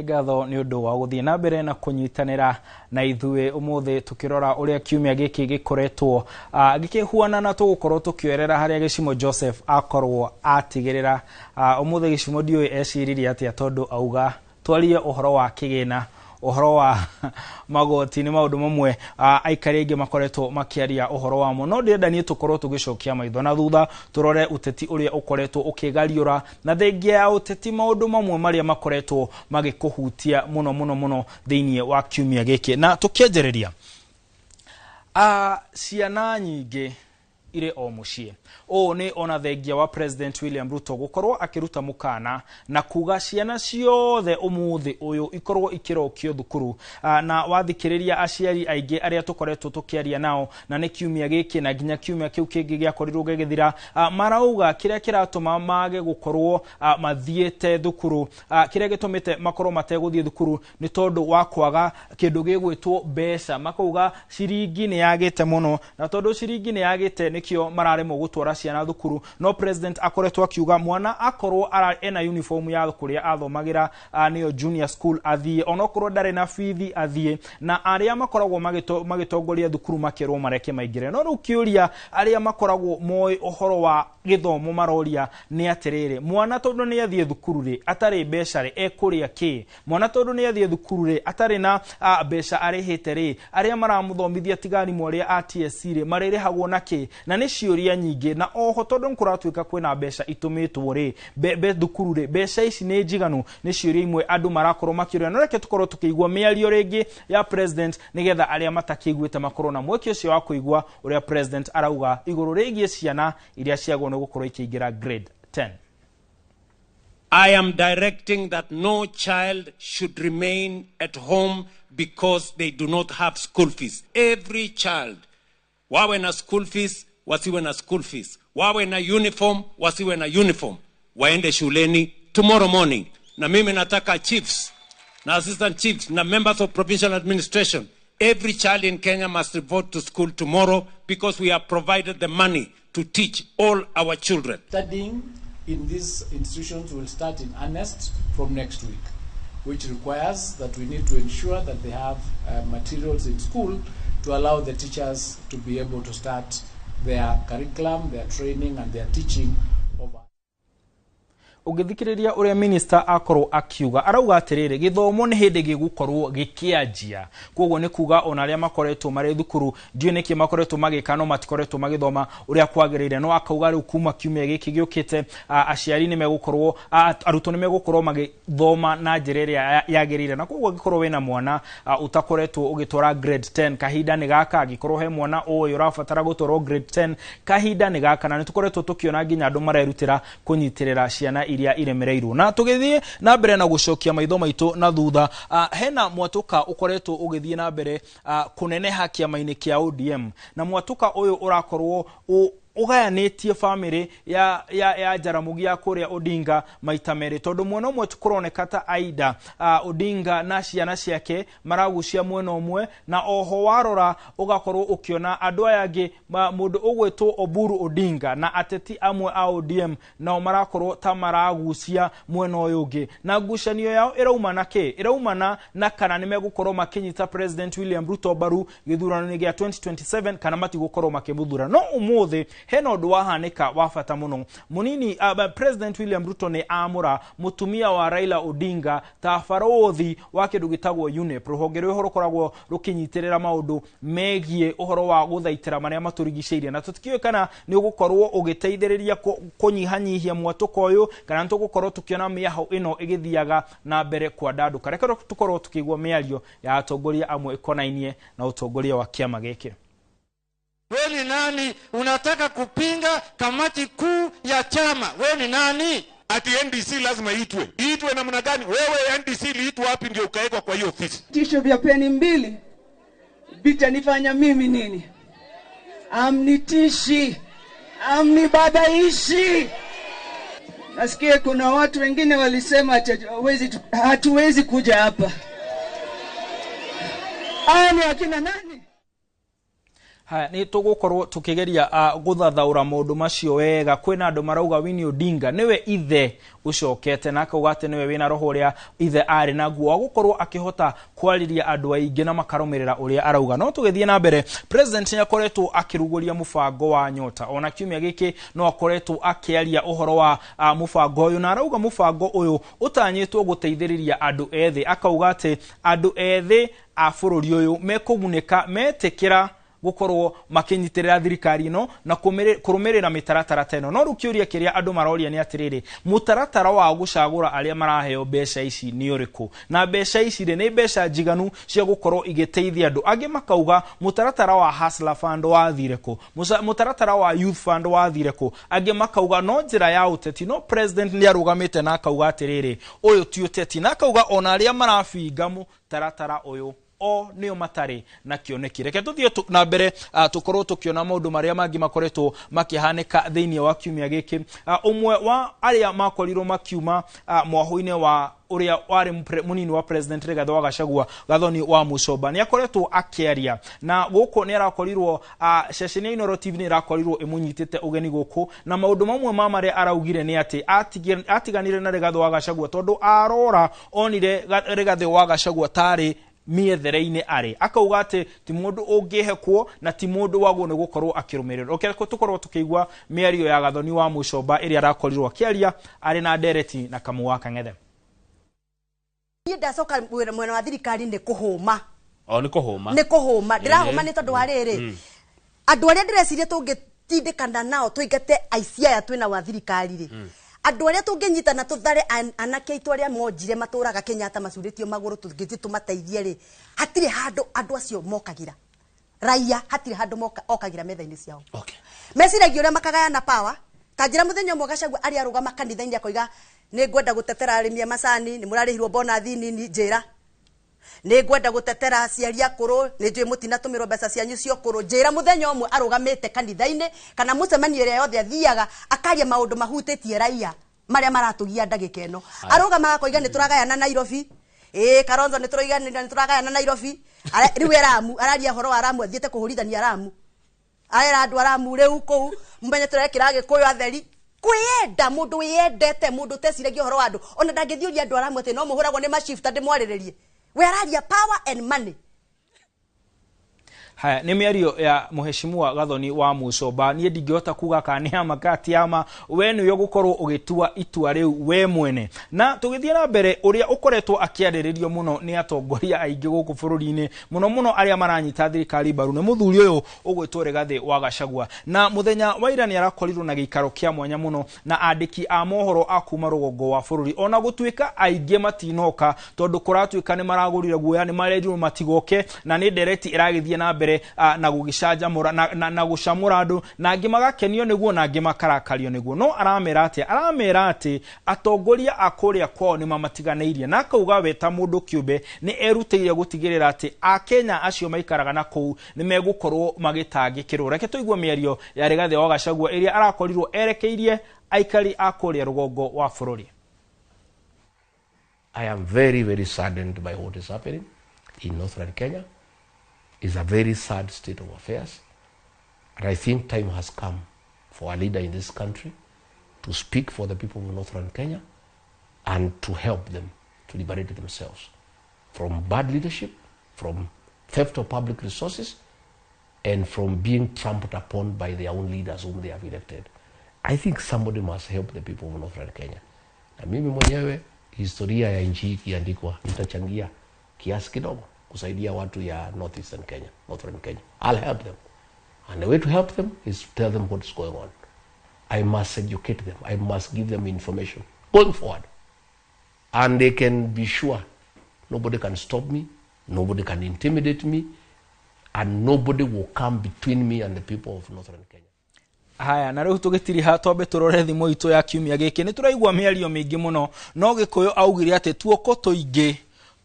Nĩ ngatho nĩ ũndũ wa gũthiĩ na mbere na kũnyitanĩra na ithuĩ ũmũthĩ tũkĩrora ũrĩa kiumia gĩkĩ gĩkoretwo gĩkĩhuana, na tũgũkorwo tũkĩoerera harĩa Gĩcimo Joseph akorwo atigĩrĩra. Ũmũthĩ Gĩcimo ndiũĩ eciririe atĩa, tondũ auga twarie ũhoro wa kĩgĩna, ũhoro wa magoti nĩ maũndũ mamwe aikari aingĩ makoretwo makĩaria ũhoro wamo. No ndĩrenda niĩ tũkorwo tũgĩcokia maitho na thutha, tũrore ũteti ũrĩa ũkoretwo ũkĩgariũra, na thengia ya ũteti maũndũ mamwe marĩa makoretwo magĩkũhutia mũno mũno mũno thĩinĩ wa kiumia gĩkĩ. Na tũkĩanjĩrĩria, ciana nyingĩ irĩ o mũciĩ. Ũũ nĩ ona thengia wa President William Ruto gũkorwo akĩruta mũkana na kuga ciana ciothe ũmũthĩ ũyũ ikorwo ikĩrokio thukuru. Na wathikĩrĩria aciari aingĩ arĩa tũkoretwo tũkĩaria nao, na nĩ kiumia gĩkĩ na nginya kiumia kĩu kĩngĩ gĩakorirwo gĩgĩthira, marauga kĩrĩa kĩratũma mage gũkorwo mathiĩte thukuru, kĩrĩa gĩtũmĩte makorwo mategũthiĩ thukuru nĩ tondũ wa kwaga kĩndũ gĩgwĩtwo mbeca. Makauga ciringi nĩ yagĩte mũno, na tondũ ciringi nĩ yagĩte nĩkĩo mararemwo gũtwara ciana thukuru. No president akoretwo akiuga mwana akorwo ena uniform ya kũrĩa athomagĩra, nĩyo junior school, athiĩ, onokorwo ndarĩ na bithi athiĩ, na arĩa makoragwo magĩtongoria thukuru makerwo mareke maingĩre. No rĩu kĩũria arĩa makoragwo moĩ ũhoro wa gĩthomo maroria nĩ atĩrĩrĩ, mwana tondũ nĩ athiĩ thukuru rĩ, atarĩ mbeca rĩ, ekũrĩa kĩ? Mwana tondũ nĩ athiĩ thukuru rĩ, atarĩ na mbeca arĩhĩte rĩ, arĩa maramũthomithia tigarimũ arĩa a TSC rĩ, marĩrĩhagwo na kĩ? Na nĩ ciũria nyingĩ. Na oho tondũ nĩ kũratuĩka kwĩna mbeca itũmĩtwo rĩ be thukuru rĩ, mbeca ici nĩ njiganu? Nĩ ciũria imwe andũ marakorwo makĩũria. No reke tũkorwo tũkĩigua mĩario rĩngĩ ya president, nĩgetha arĩa matakĩiguĩte makorwo na mweke ũcio wa kũigua ũrĩa president arauga igũrũ rĩgiĩ ciana iria ciagwo nĩ gũkorwo ikĩingĩra grade 10. I am directing that no child should remain at home because they do not have school fees. Every child, wawe na school fees, wasiwe na school fees, wawe na uniform, wasiwe na uniform, waende shuleni tomorrow morning. Na mimi nataka chiefs na assistant chiefs na members of provincial administration. Every child in Kenya must report to school tomorrow because we have provided the money to teach all our children. Studying in these institutions will start in earnest from next week, which requires that we need to ensure that they have materials in school to allow the teachers to be able to start their curriculum, their training, and their teaching of Ũngĩthikĩrĩria ũrĩa minister akorwo akiuga, arauga atĩrĩrĩ, gĩthomo nĩ hĩndĩ gĩgũkorwo gĩkĩanjia. Koguo nĩ kuga ona arĩa makoretwo marĩ thukuru, ndiũĩ nĩkĩ makoretwo magĩka, no matikoretwo magĩthoma ũrĩa kwagĩrĩire. No akauga rĩu kuma kiumia gĩkĩ gĩũkĩte, aciari nĩ megũkorwo, arutwo nĩ megũkorwo magĩthoma na njĩra ĩrĩa yagĩrĩire. Na koguo angĩkorwo wĩna mwana ũtakoretwo ũgĩtwara grade 10, kahinda nĩ gaka. Angĩkorwo he mwana ũĩ ũrabatara gũtwarwo grade 10, kahinda nĩ gaka. Na nĩ tũkoretwo tũkĩona nginya andũ marerutĩra kũnyitĩrĩra ciana iria iremereirwo. Na tũgĩthiĩ na mbere na gũcokia maitho maitũ na thutha, hena mwatũka ũkoretwo ũgĩthiĩ na mbere kũneneha kĩama-inĩ kĩa ODM, na mwatũka ũyũ ũrakorwo ũgayanĩtie bamĩrĩ ya Jaramogi ya kũrĩa Odinga maita merĩ, tondũ mwena ũmwe kũroneka ta Aida Odinga na ciana ciake maragucia mwena ũmwe, na oho warora ũgakorwo ũkĩona andũ aya angĩ, mũndũ ũgwĩtwo Oburu Odinga na ateti amwe a ODM nao marakorwo ta maragucia mwena ũyũ ũngĩ. Na ngucanio yao ĩrauma na kĩ? Ĩraumana na kana nĩ megũkorwo makĩnyita President William Ruto mbaru gĩthurano-inĩ gĩa 2027 kana matigũkorwo makĩmũthura. No ũmũthĩ hena ũndũ wahanĩka wa bata mũno. Mũnini President William Ruto nĩ amũra mũtumia wa Raila Odinga ta barũthi wa kĩndũ gĩtagwo UNEP, rũhonge rũrĩa rũkoragwo rũkĩnyitĩrĩra maũndũ megiĩ ũhoro wa gũthaitĩra marĩa matũrigicĩirie. Na tũtikĩũĩ kana nĩ ũgũkorwo ũgĩteithĩrĩria kũnyihanyihia mwatũko ũyũ, kana nĩ tũgũkorwo tũkĩona mĩaho ĩno ĩgĩthiaga na mbere kwandandũka. Reke tũkorwo tũkĩigua mĩario ya atongoria amwe ĩkonainie na ũtongoria wa kĩama gĩkĩ. We ni nani unataka kupinga kamati kuu ya chama? We ni nani? Ati NDC lazima iitwe. Iitwe namna gani? Wewe NDC iliitwa wapi ndio ukawekwa kwa hiyo ofisi? Tisho vya peni mbili vitanifanya mimi nini? Amnitishi, amnibabaishi. Nasikia kuna watu wengine walisema ati hatuwezi kuja hapa. Hao ni akina nani? Haya, nĩ tũgũkorwo tũkĩgeria gũthathaũra maũndũ macio wega. Kwĩna andũ marauga Winnie Odinga nĩwe ithe ũcokete, na akauga atĩ nĩwe wĩna roho ũrĩa ithe arĩ naguo wa gũkorwo akĩhota kwarĩria andũ aingĩ na makarũmĩrĩra ũrĩa arauga. No tũgĩthiĩ na mbere, president nĩ akoretwo akĩrugũria mũbango wa Nyota. Ona kiumia gĩkĩ no akoretwo akĩaria ũhoro wa mũbango ũyũ, na arauga mũbango ũyũ ũtanyĩtwo gũteithĩrĩria andũ ethĩ. Akauga atĩ andũ ethĩ a bũrũri ũyũ mekũgunĩka metĩkĩra gũkorwo makĩnyitĩrĩra thirikari ĩno na kũrũmĩrĩra mĩtaratara ta ĩno. No rĩu kĩũria kĩrĩa andũ maroria nĩ atĩrĩrĩ, mũtaratara wa gũcagũra arĩa maraheo mbeca ici nĩ ũrĩkũ? Na mbeca ici rĩ, nĩ mbeca njiganu cia gũkorwo igĩteithia andũ? Angĩ makauga mũtaratara wa Hustler Fund wathire kũ? Mũtaratara wa Youth Fund wathire kũ? Angĩ makauga no njĩra ya ũteti. No president nĩ arũgamĩte na akauga atĩrĩrĩ, ũyũ ti ũteti, na akauga ona arĩa marabinga mũtaratara ũyũ o nĩo matarĩ na kĩoneki. Reke tũthiĩ na mbere, tũkorwo tũkĩona maũndũ marĩa mangĩ makoretwo makĩhanĩka thĩinĩ wa kiumia gĩkĩ. Ũmwe wa arĩa makorirwo makiuma mwahũ-inĩ wa ũrĩa warĩ mũnini wa president Rigathĩ wa Gachagua, Gathoni wa Mucomba, nĩ akoretwo akĩaria na gũkũ nĩ arakorirwo, ceceni ya Inooro TV nĩ ĩrakorirwo ĩmũnyitĩte ũgeni gũkũ, na maũndũ mamwe ma marĩa araugire nĩ atĩ atiganire na Rigathĩ wa Gachagua tondũ arora onire Rigathĩ wa Gachagua tarĩ mĩethere-inĩ arĩ, akauga atĩ ti mũndũ ũngĩhekwo na ti mũndũ wagwo nĩ gũkorwo akĩrũmĩrĩrwo. Reke tũkorwo tũkĩigua mĩario ya Gathoni wa Mucomba ĩrĩa arakorirwo akĩaria arĩ na ndereti na Kamau wa Kang'ethe. Niĩ ndacoka mwena wa thirikari nĩ kũhũma. O nĩ kũhũma. Nĩ kũhũma ndĩrahũma, nĩ tondũ wa rĩrĩ, andũ arĩa ndĩreciria tũngĩtindĩkana nao tũingate aici aya twĩna wa thirikari rĩ, andũ arĩa tũngĩnyitana tũthare anake aitũ arĩa monjire matũraga Kenyatta macurĩtio magũrũ, tũngĩthiĩ tũmateithie rĩ, hatirĩ handũ andũ acio mokagĩra raia, hatirĩ handũ okagĩra metha-inĩ ciao. Meciragia ũrĩa makagayana power. Ta njĩra mũthenya ũmwe Gachagua arĩa arũgama kanitha-inĩ akoiga nĩ ngwenda gũtetera arĩmi a macani, nĩ mũrarĩhirwo bonathi nini, njĩra nĩ ngwenda gũtetera aciari akũrũ, nĩ njũĩ mũtinatũmĩrwo mbeca cianyu cia ũkũrũ, njĩra. Mũthenya ũmwe arũgamĩte kanitha-inĩ kana mũcemanio ĩrĩa yothe athiaga akaria maũndũ mahutĩtie raia marĩa maratũgia ndagĩka ĩno, arũgamaga akoiga nĩ tũragayana Nairobi. Ĩĩ Kalonzo, nĩ tũroiga nĩ tũragayana Nairobi. Rĩu Ramu araria ũhoro wa Ramu, athiĩte kũhũrithania Ramu, arera andũ a Ramu rĩu kũu mũmenye tũrekĩra Gĩkũyũ atheri. Kwĩyenda, mũndũ wĩyendete, mũndũ ũteciragia ũhoro wa andũ, ona ndangĩthiũria andũ a Ramu atĩ no mũhũragwo nĩ macifta ndĩmwarĩrĩrie. We araria power and money. Haya nĩ mĩario ya mũheshimiwa Gathoni wa Mucomba. Niĩ ndingĩhota kuga kana nĩ ama kana ti ama, we nĩwe ũgũkorwo ũgĩtua itua rĩu we mwene. Na tũgĩthiĩ na mbere, ũrĩa ũkoretwo akĩarĩrĩrio mũno nĩ atongoria aingĩ gũkũ bũrũri-inĩ, mũno mũno arĩa maranyita thirikari mbaru, nĩ mũthuri ũyũ ũgwĩtwo Rigathĩ wa Gachagua. Na mũthenya wa ira nĩ arakorirwo na gĩikaro kĩa mwanya mũno na andĩki a mohoro a kuma rũgongo wa bũrũri, ona gũtuĩka aingĩ matinoka tondũ kũratuĩka nĩ maragũrire guoya, nĩ marerirwo matigoke, na nĩ ndereti ĩragĩthiĩ na mbere na gũgĩcanjamũra na gũcamũra andũ, na angĩ magakenio nĩguo na angĩ makarakario nĩguo. No aramera atĩa? Aramera atĩ atongoria a kũrĩa kwao nĩ mamatiganĩirie, na akauga we ta mũndũ kĩũmbe nĩ erutĩire gũtigĩrĩra atĩ akenya acio maikaraga na kũu nĩ megũkorwo magĩtangĩkĩrwo. Reke tũigue mĩario ya Rigathĩ wa Gachagua ĩrĩa arakorirwo erekeirie aikari a kũrĩa rũgongo wa bũrũri. I am very, very saddened by what is happening in northern Kenya. It's a very sad state of affairs. And I think time has come for a leader in this country to speak for the people of northern Kenya and to help them to liberate themselves from bad leadership, from theft of public resources, and from being trampled upon by their own leaders whom they have elected. I think somebody must help the people of northern Kenya. Na mimi mwenyewe, historia ya nchi hii ikiandikwa, nitachangia kiasi kidogo kusaidia watu ya northeastern Kenya, northern Kenya. I'll help them. And the way to help them is to tell them what is going on. I must educate them. I must give them information going forward. And they can be sure nobody can stop me, nobody can intimidate me, and nobody will come between me and the people of northern Kenya. Haya, na rĩu tũgĩtiriha twambe tũrore thimũ itũ ya kiumia gĩkĩ. Nĩ tũraigua mĩario mĩingĩ mũno, no Gĩkũyũ augire atĩ tuoko tũingĩ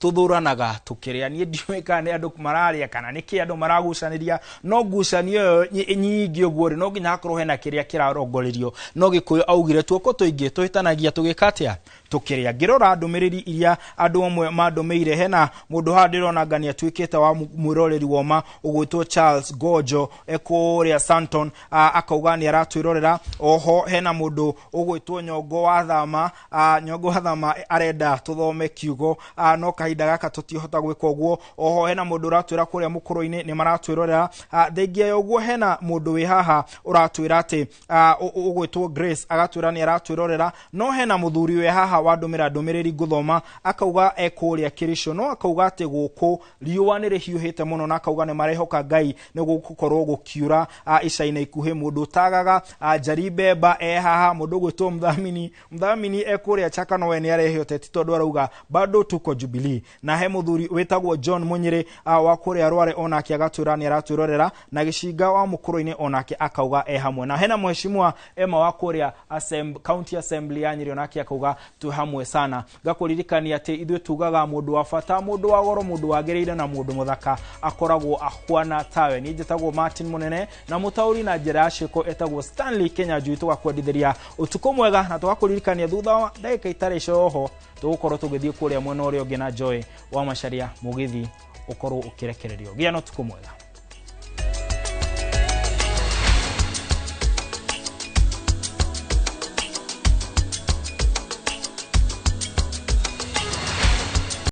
tũthũranaga tũkĩrĩa. Niĩ ndiũĩ kana nĩ andũ mararĩa kana nĩ kĩ andũ maragucanĩria, no ngucanio ĩyo nyingĩ ũguo rĩ, no nginya hakorwo hena kĩrĩa kĩrarongorerio. No Gĩkũyũ augire tuoko tũingĩ tũhĩtanagia tũgĩka atĩa? Tũkĩrĩa ngĩrora ndũmĩrĩri iria andũ amwe mandũmĩire, hena mũndũ haha ndĩrona nga nĩ atuĩkĩte wa mwĩroreri woma ũgwĩtwo Charles Gojo ekũrĩa Santon, akauga nĩ aratwĩrorera. Oho hena mũndũ ũgwĩtwo Nyongo wa Thama, Nyongo wa Thama arenda tũthome kiugo, no kahinda gaka tũtihota gwĩka ũguo. Oho hena mũndũ ũratwĩra kũrĩa mũkũrũ-inĩ nĩ maratwĩrorera. Thengia ya ũguo, hena mũndũ wĩ haha ũratwĩra atĩ ũgwĩtwo Grace, agatwĩra nĩ aratwĩrorera. No hena mũthuri wĩ haha wandũmĩra ndũmĩrĩri ngũthoma, akauga ekũrĩa Kĩricũ, no akauga atĩ gũkũ riũa nĩ rĩhiũhĩte mũno, na akauga nĩ marehoka Ngai nĩ gũgũkorwo gũkiura ica-inĩ ikuhĩ. Mũndũ ũtagaga Njari Mbemba e haha, mũndũ ũgwĩtwo Mdhamini, Mdhamini ekũrĩa Chaka, no we nĩ arehe ũteti tondũ arauga bado tuko Jubilee. Na he mũthuri wĩtagwo John Munyĩrĩ wa kũrĩa Rware, onake agatwĩra nĩ aratwĩrorera, na Gĩcinga wa Mũkũrũ-inĩ onake akauga e hamwe. Na hena mheshimiwa Emma wa kũrĩa County Assembly ya Nyĩrĩ, onake akauga twĩ hamwe sana. Ngakũririkania atĩ ithuĩ tugaga mũndũ wa bata, mũndũ wa goro, mũndũ wagĩrĩire na mũndũ mũthaka akoragwo ahuana tawe. Niĩ njĩtagwo Martin Mũnene, na mũtaũri na njĩra ya ciĩko etagwo Stanley Kenya Njui. Tũgakwendithĩria ũtukũ mwega na tũgakũririkania thutha wa ndagĩka itarĩ coho tũgũkorwo tũgĩthiĩ kũrĩa mwena ũrĩa ũngĩ na Joy wa Macharia, mũgithi ũkorwo ũkĩrekererio. Gĩa na ũtukũ mwega.